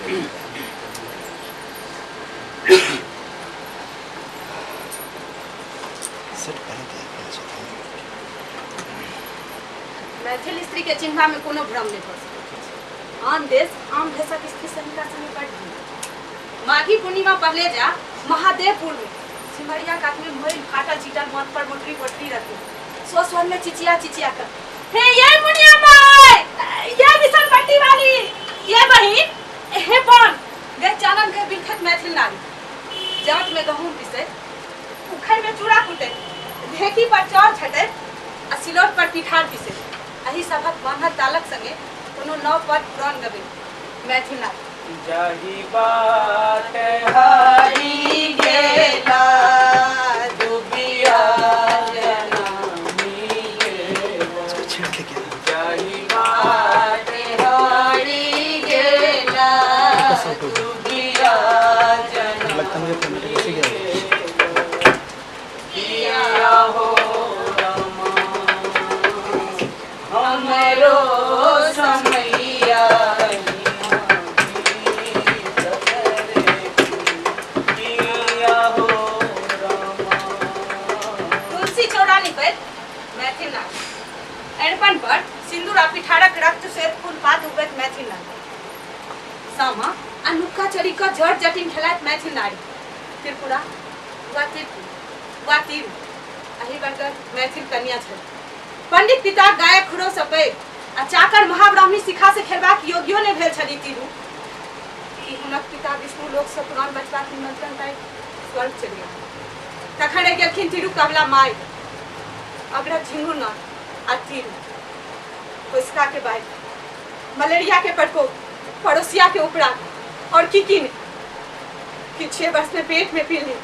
Set पहले दिया गया था। मैथिल स्त्री के चिन्हबा में कोनो भ्रम नहीं भऽ सकैत अछि। आन देश आन देशक स्त्री से हिनका संगे बड़ भिन्न। माघी पूर्णिमा पहले जा महादेवपुर में सिमरिया कात में मोइल फाटल चीटल माथ पर मोटरी पोटरी रखी स्व स्वर में चिचिया चिचिया कर, हे ये मुनिया माय, ये बिसन पट्टी वाली, ये बहिन, हे बन गे चानन के बिलखत मैथिल नारी जात में गहूम पिसे, उखड़ में चूड़ा कुटे, ढेकी पर चाउर छटे आ सिलौट पर पिठार पिसे। एहि सभक बान्हल तालक संगे कोनो नव पद पुरान गबै मैथिल नारी। जाहि बाट हारी गेला दुबिया जनामी गेला। इसको छेड़ के क्या? जाहि बाट हारी गेला दुबिया जनामी लगता मुझे पेमेंट कैसे गया? किया हो रामा हमरो समैया किया हो रामा। तुलसी चौरा निपैत मैथिल नारी, अरिपन पर सिंदूर आ पिठारक रक्त श्वेत फूल पात उगबैत मैथिल नारी, सामा आ नुक्का चोरी कऽ जट जटिन खेलाइत मैथिल नारी, त्रिपुरा वा त्रिपुर वा तिरु एहि वर्गक मैथिल कन्या छल। पंडित पिता गायक खुरो सँ पैघ आ चाकर महाब्राह्मणी शिखा से खेलबाक योग्यो नहि भेल छली तिरु कि हुनक पिता विष्णु लोक सँ प्राण बचबाक निमंत्रण पाबि स्वर्ग चलि गेल। तखन रहि गेलखिन तिरु कमला माय, अग्रज झिंगुरनाथ आ तिरु कोशिका के बाढ़ि, मलेरिया के प्रकोप, पड़ोसिया के उपरा और की की नहि। कि 6 वर्ष में पेट में पीली,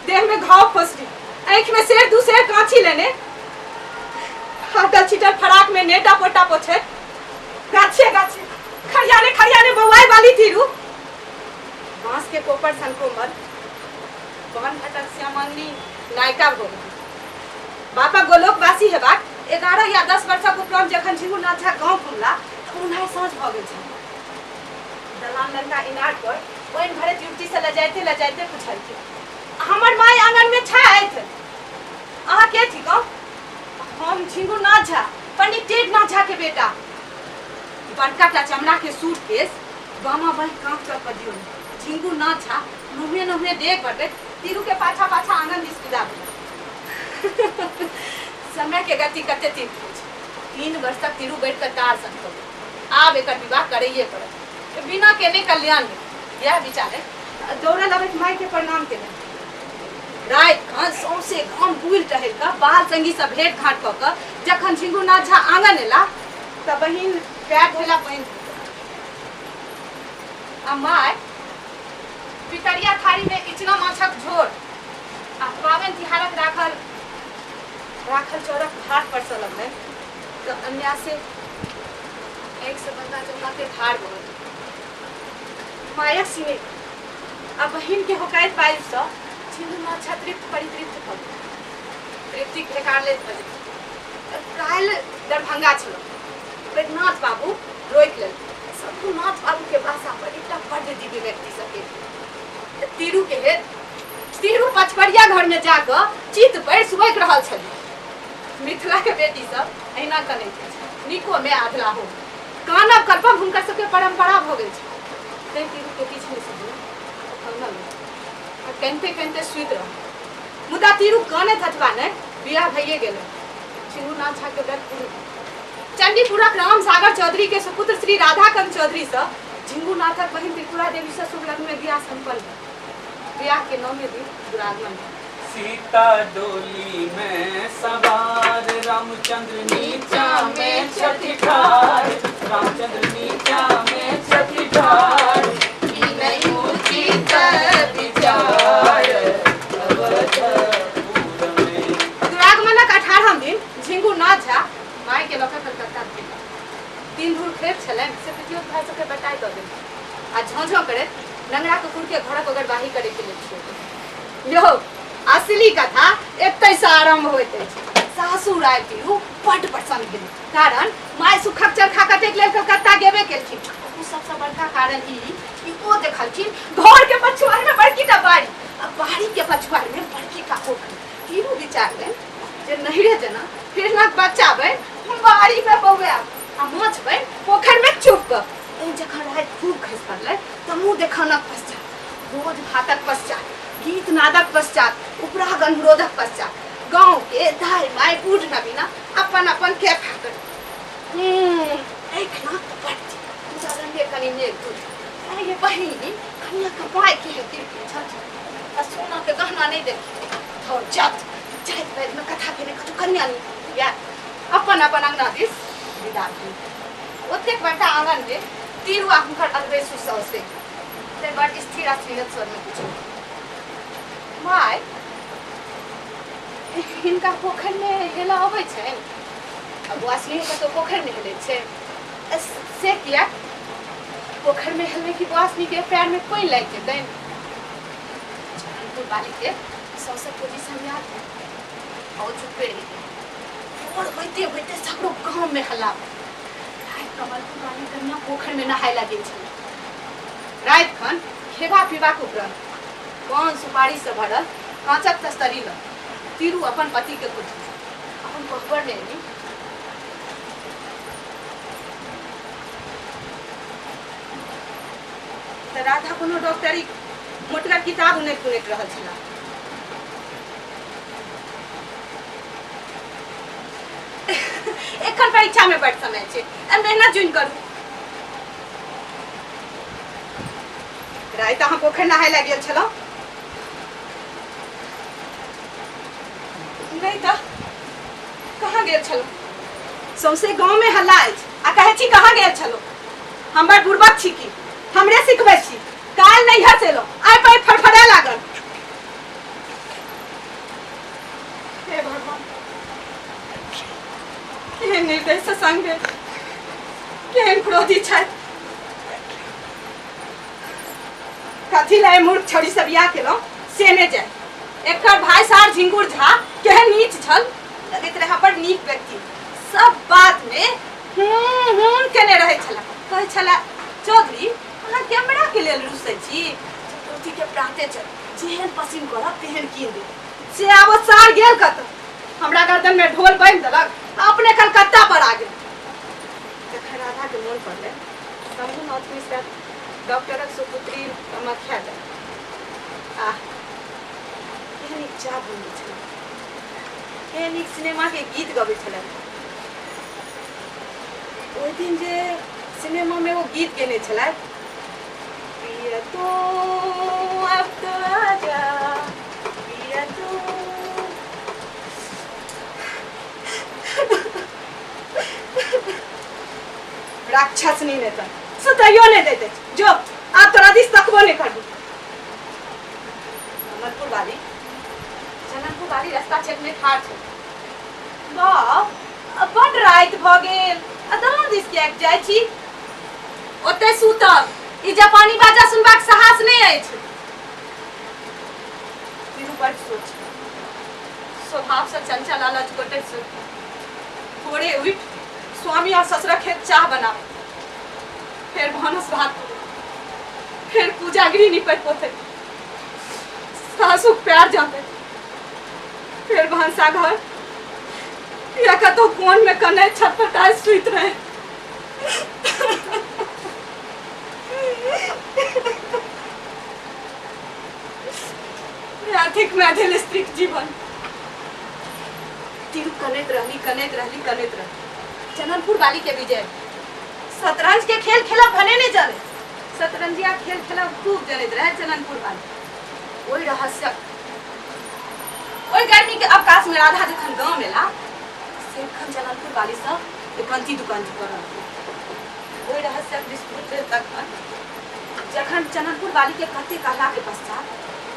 देह में घाव फोसली, आँखि में शेर दू शेर काँची लेने, फाटल छिटल फराक में नेटा पोटा पोछे, गाछे गाछे खरियाने खरियाने बौआई वाली तिरु, बांस के कोपर सन कोमल बहन घटक श्यामांगिनी नायिका भऽ गेल। बापा गोलोकवासी हेबाक 11 या 10 वर्षक उपरांत जखन झिंगुरनाथ झा गाँव घुमला तऽ उन्हाइ साँझ भऽ गेल छल। दलान लड़का इनार पर पानि भरैत युवती से लजाइते लजाइते पुछलखिन, हमर माय आंगन में छथि, अहाँ के थिकहुँ? हम झिंगुरनाथ झा, पंडित टेकनाथ झा के बेटा। बड़का टा चमड़ा के सूट केस बामा बाहि काँख चौक पर दियो। झिंगुरनाथ झा नहुए नहुए डेग बढ़बैत तिरु के पाछा पाछा आंगन दिस विदा भेल। समय के गति कते तीव्र होइ छै। 3 वर्ष तक तिरु बैठ कऽ तार सन भऽ गेल। आब एकर विवाह करैये पड़त, बिना केने कल्याण नहि। इएह विचारे दौड़ल अबैत माय के प्रणाम केलनि। राति खन सौंसे गाम बुलि टहलि कऽ बाल संगी सँ भेंट घाँट कऽ कऽ जखन झिंगुरनाथ झा आंगन एला तऽ बहिन पैर धोला पानि आ माय पितरिया थारी में इचना माछक झोर आ पाबनि तिहारक राखल राखल चौरक भात परसऽ लगलनि तऽ अन्यासे आँखि से गंगा जमुना के धार बहल। मायक सिनेह आ बहिन के होकाइत पाइप सँ झिंगुरनाथ झा तृप्त परितृप्त भऽ गेल। तृप्तिक ढेकार लैत बजली, काल्हि दरभंगा छलहुँ, बैद्यनाथ बाबू रोकि लेलखिन। शंभुनाथ बाबू के भाषा पर एकटा बड्ड दिव्य व्यक्ति सबके तिरु के हेत तिरु पचपड़िया घर में जाकऽ चित पड़ि सुबकि रहल छली। मिथिला के बेटी सब एहिना कनैत अछि, नीको में अधलाहो में। कानब कल्पब हुनकर सबके परंपरा भऽ गेल छै। तैं तिरु के किछु नहि सुझलै, ओ कानऽ लगल आ कनिते कनिते सुति रहल। मुदा तिरु कानैत अथवा नहि, बियाह भइए गेलै। झिंगुरनाथ झा के व्रत पूर्ण भेल। चंडीपुरक रामसागर चौधरी के सुपुत्र श्री राधाकांत चौधरी सँ झिंगुरनाथक बहिन त्रिपुरा देवी सँ शुभ लग्न में बियाह संपन्न भेल। बियाह के 9वें दिन दुरागमन भेल। सीता डोली में सवार, रामचंद्र नीचा में छथि ठार, रामचंद्र नीचा में छथि ठार, ई नहि उचित विचार अवधपुर में। दुरागमनक 18वां दिन झिंगुरनाथ झा माय के लऽ कऽ कलकत्ता भेल। 3 धूर खेत छलनि से पितियौत भाय सबके बटाइ दऽ देलखिन आ झों-झों करैत नंगरा कुकुर के घरक ओगरबाही करे के लेल छोड़ि देलखिन। यौ, असली कथा एतहि सँ आरम्भ होइत अछि। सासुर आबि तिरु बड्ड प्रसन्न भेली, कारण माय सुखक चरखा कटैक लेल कलकत्ता गेबे केलखिन। ओ सबसँ बड़का कारण ई कि ओ देखलखिन घर के पछुआर में बड़की टा बाड़ी आ बाड़ी के पछुआर में बड़की का पोखरि। तीनू विचारलनि जे नहिरे जेना फिर नाक बच्चा बनि हम बाड़ी में बौआयब आ माछ बनि पोखरि में चुप कऽ। जखन राति खूब खसि पड़लै तऽ मुँह देखानक पश्चात, भोज भातक पश्चात, गीत नादक पश्चात, उपराग अनुरोधक पश्चात गाँव के दाइ माइ बूढ़ नबीना अपन अपन के फाकर एखना बड्ड पूजा रंगे कनि मेघ दूध ये बहिनी कनिया के पाइ के हेतै छथि आ सोना के गहना नहीं देखी धर जात जाइत बाइत में कथा केने कतौ कनिया नहीं या अपन अपन अंगना दिस विदा भेल। ओतेक बड़का आंगन में तीरू आ हुनकर अधवयसू साउस ते बड़ स्थिर आ स्नेहत स्वर में पूछल, माय हिनका पोखरि में हेलऽ अबै छनि? आ बौआ स्नेह कतौ पोखरि में हेलै छै? से किया? पोखरि में हेलबै कि बौआ स्नेह के पैर में पानि लागि जेतनि? चरणपुर वाली के सौसे पोजीशन याद है और चुप्पे रहि गेल। भोर होइते होइते सगरो गाँव में हल्ला। राति कमलपुर वाली कन्या पोखरि में नहाय लए गेल छलै। राति खन खेबा पीबाक उपरांत पान सुपारी से भरल काँचक तस्तरी लऽ तीरू अपन पति के कोठली अपन कोहबर में एली। तऽ राधा कोनो डॉक्टरी मोटगर किताब उनटि पुनटि रहल छलाह। एखन परीक्षा में बड समय छै, मेहनत जुनि करू। राति अहाँ पोखरि नहाय लए गेल छलहुँ नहि तऽ कहाँ गेल छलहुँ? सौंसे गाँव में हल्ला अछि आ कहै छी कहाँ गेल छलहुँ? हमर बुड़बक छी की हमरे सिखबै छी? काल्हि नैहर से एलहुँ आइ पाइ फड़फड़ाय लागल। हे भगवान, केहन निर्दय से संग भेल, केहन क्रोधी छथि। कथी लए मूर्ख छौड़ी से बियाह केलहुँ से नहि जाय। एकर भाई सार झिंगुर झा केहन नीच छल, लगैत रहै बड़ नीक व्यक्ति, सब बात में हूँ हूँ केने रहै छला। कहै छला चौधरी अहाँ कैमरा के लेल रुसै छी? चतुर्थी के प्राते चल, जेहन पसिन करब तेहन कीन देब। से आब ओ सार गेल कतऽ, हमरा गर्दन में ढोल बान्हि देलक आ अपने कलकत्ता पर आ गेल। जखन राधा के मोन पड़लै शंभुनाथ मिश्रा डॉक्टरक सुपुत्री कामाख्या दे आ केहन नीक चाह बनबै छलै, केहन नीक सिनेमा के गीत गबै छलै। ओहि दिन जे सिनेमा में ओ गीत गेने छलै, पिया तू अब तो आजा पिया तू, राक्षस नहीं नेता सुतैयो नहीं देते, जो आप तोरा दिस तकबो नहीं करबो। कमलपुर वाली चननपुर वाली रास्ता छेकने ठाढ़ छल। बाप बड राति भऽ गेल आ दलान दिस किएक जाइ छी? ओतै सुतब, ई जापानी बाजा सुनबाक साहस नहि अछि। तीनू बड सोच स्वभाव से चंचल आ लजकोटैत सुन भोरे उठि स्वामी और ससुरक खेत चाह बनाबै, फेर भानस भात करू, फेर पूजागिरी निपैत पोतैत, सासुक प्यार जाँतैत, फेर भनसा घर या कतौ कोन में कनैत छटपटाइत सुति रहे। आर्थिक मैथिल स्त्रीक जीवन। तीरू कनैत रहली, कनैत रहली, कनैत रहली। चननपुर वाली के विजय शतरंज के खेल खेलब भने नहीं जाने, शतरंजिया खेल खेलब खूब जनैत रहे चननपुर वाली। ओहि रहस्यक ओहि गर्मी के अवकाश में राधा जखन गाँव में एला से एखन चननपुर वाली सब एकांती दुकान कर रहल। ओहि रहस्यक विस्फोट भेल तखन जखन चननपुर वाली के कते कहला के पश्चात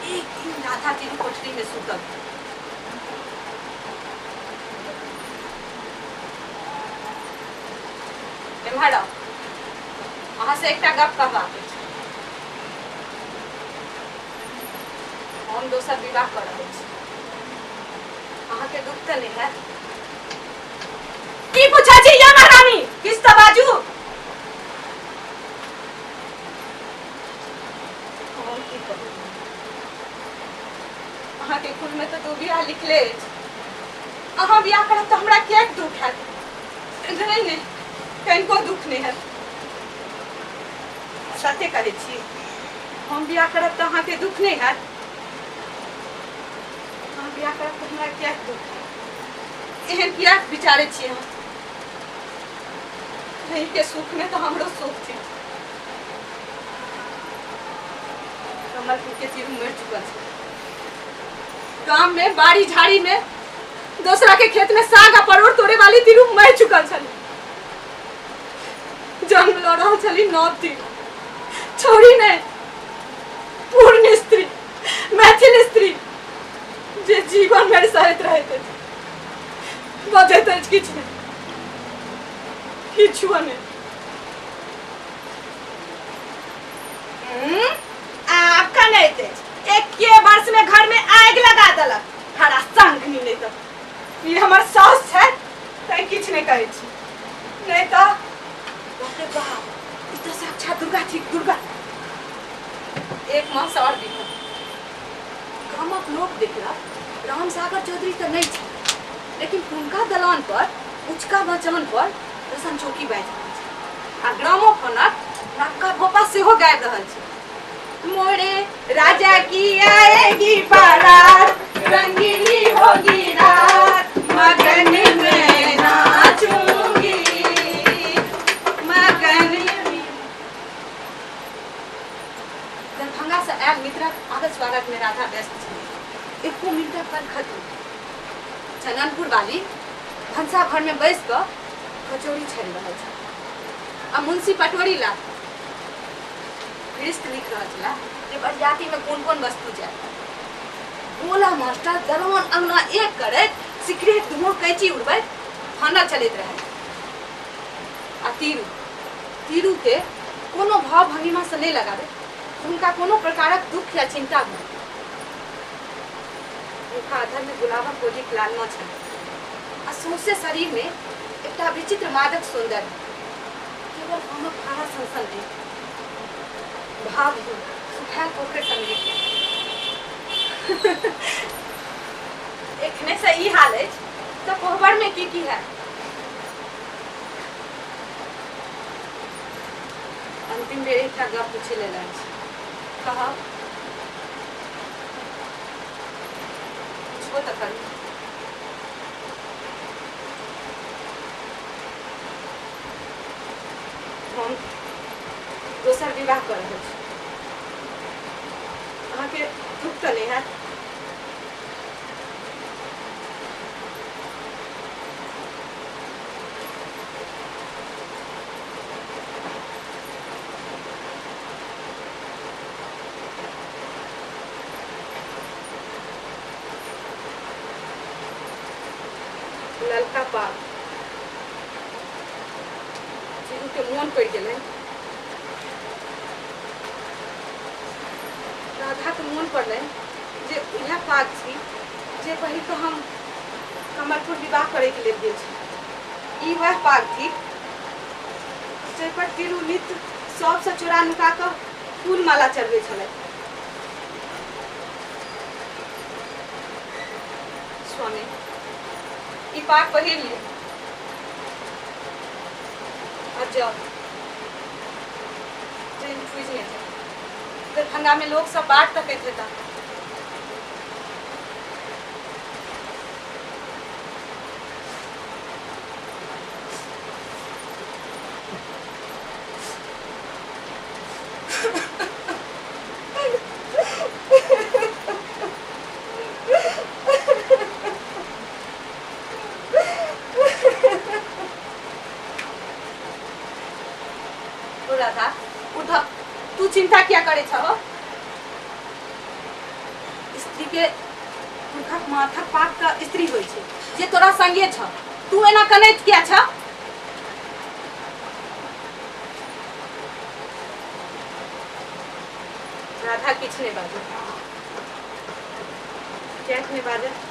एक दिन राधा तीरू कोठरी में सुतल। एम्हर आउ, अहाँ से एकटा गप कहबाक अछि। हम दोसर विवाह कऽ रहल छी, अहाँके दुख तऽ नहि हैत? की पूछै छी या महारानी, किछु तऽ बाजू। हम की कहू, अहाँके कुल में तो दू बियाह लिखले अछि। अहाँ बियाह करब तऽ हमरा किएक दुख हैत? नहीं नहीं, कनिको दुख नहीं हैत। सत्य कहै छी, हम बियाह करब तऽ अहाँके दुख नहीं हैत। अहाँ बियाह करब तऽ हमरा किएक दुख हैत? एहन किएक विचारै छी अहाँ? के सुख में तो हमरो सुख थी। कमलपुर के चिरू मर चुकल छै। गाम में बाड़ी झाड़ी में दोसरा के खेत में साग आ परोड़ तोड़े वाली तिरू मर चुकल छली। जन्म लऽ रहल छली नव तिरू, छोड़ी नहीं, पूर्ण स्त्री, मैथिल स्त्री, जे जीवन भरि सहैत रहैत अछि, बजैत अछि किछु नहि, किछु नहि। आब कनैत अछि, एके वर्ष में घर में आगि लगा देलक। हरा संग नहीं तऽ ई हमर साउस छै तैं किछु नहि कहै छी, नहीं तऽ बाप रे बाप, ई तऽ साक्षात दुर्गा ठीक दुर्गा। एक मास और बीतल। गामक लोक देखलक रामसागर चौधरी तऽ नहि छै, लेकिन हुनका दलान पर उचका मचान पर रसन चौकी बाजि रहल छै आ ग्रामोफोनक नक्का भोपा सेहो गाबि रहल छै। मोरे राजा की आएगी बारात, रंगीली होगी रात, मगन में नाचूंगी, मगन में। दरभंगा से आयल मित्रक आगत स्वागत में राधा व्यस्त छली। एको मिनटक पर खत्म। चननपुर वाली भनसा घर में बैस कऽ कचौड़ी छानि रहल छल आ मुंशी पटोरी ला लिस्ट लिख रहल छला जे बरियाती में कोन कोन वस्तु जायत। गोला मास्टर दलान अंगना एक करैत सिगरेट धुआं कैंची उड़बैत खाना चलैत रहै। आ तीरू, तीरू के कोनो भाव भंगिमा से नहीं लगाबे, हुनका कोनो प्रकारक दुख या चिंता नहि। हुनका अधर में गुलाबक कोजीक लालमा छल आ सौंसे शरीर में एकटा विचित्र मादक सौंदर्य। केवल हमक भाड़ा सनसन नहि, भाव सुखायल पोखरि सन। एखने से ई हाल अछि तऽ कोहबर में की की है? अंतिम बेर एकटा गप पूछे लेल अछि, कहब? पूछबो तऽ करू। हम दोसर विवाह कऽ रहल छी, अहाँके दुख तऽ नहि हैत? ललका पाग चिरू के मोन पड़ि गेलै। राधा के मोन पड़लै जे इएह पाग छी जे पहिल तऽ हम कमलपुर विवाह करैके लेल गेल छी। ई वएह पाग थिक जाहिपर तिरू नित्य सबसँ चोरा नुका कऽ फूल माला चढ़बै छलै। स्वामी, ई पाग पहिर लिअ आ जाउ, ट्रेन फूजि नहि जाय। दरभंगा में लोग सब बाट तकैत हेता। राधा उठ, तू चिंता क्या करे छहो? स्त्री के पुरखक माथक पाग का स्त्री होइ छै जे तोरा संगे छ, तू एना कनैत किया छ? राधा किछु नहि बाजल। किएक नहि बाजल?